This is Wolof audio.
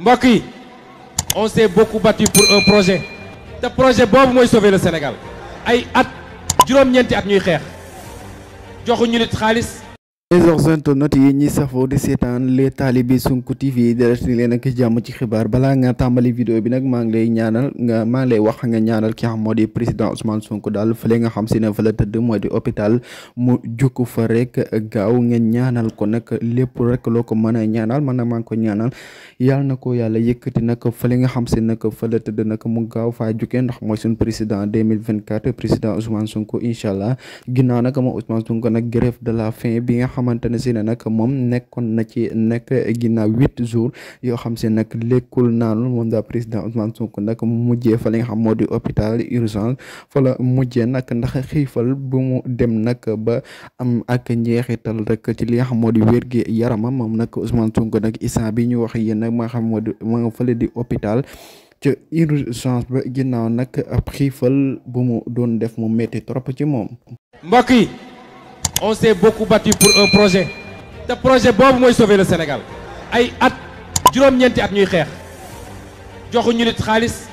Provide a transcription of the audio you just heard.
mbokk yi on s'est beaucoup battu pour un projet te projet boobu mooy sauver le Sénégal ay at juróom-ñeenti at ñuy xeex joxuñu nit xaalis. les internautes yi ñi safoo di seetaan les talibé Sonko TV direct ni leen ak jàmm ci xibaar balaa nga tàmbali vidéo bi nag maa ngi lay ñaanal maa ngi lay wax nga ñaanal ki nga xam moo di président Ousmane Sonko daal fële nga xam si ne fa la tëdd mooy di hôpital mu jukk fa rek gaaw ngeen ñaanal ko nag lépp rek loo ko mën a ñaanal man nag maa ngi ko ñaanal yàlla na ko yàlla yëkkati nag fële nga xam si nag fa la tëdd nag mu gaaw faa jukkee ndax mooy suñu président 2024 président Ousmane Sonko incha allah ginnaaw nag moom Ousmane Sonko nag grève de la faim bi nga xamante ne si ne nag moom nekkoon na ci nekk ginnaaw 8 jours yoo xam si nag lekkul naanul moom daa président Ousmane Sonko nag mujjee fa li nga xam moo di hôpital urgence fa la mujjee nag ndax xiifal bu mu dem nag ba am ak njeexital rek ci li nga xam moo di wér gi yaramam moom nag Ousmane Sonko nag instant bi ñu wax yéen nag ma xam moo di ma nga fële di hôpital ci urgence ba ginnaaw nag ab xiifal bu mu doon def mu metti trop ci moom. mbokk yi on s'est beaucoup battu pour un projet te projet boobu mooy sauver le Sénégal ay at juróom-ñeenti at ñuy xeex joxuñu nit xaalis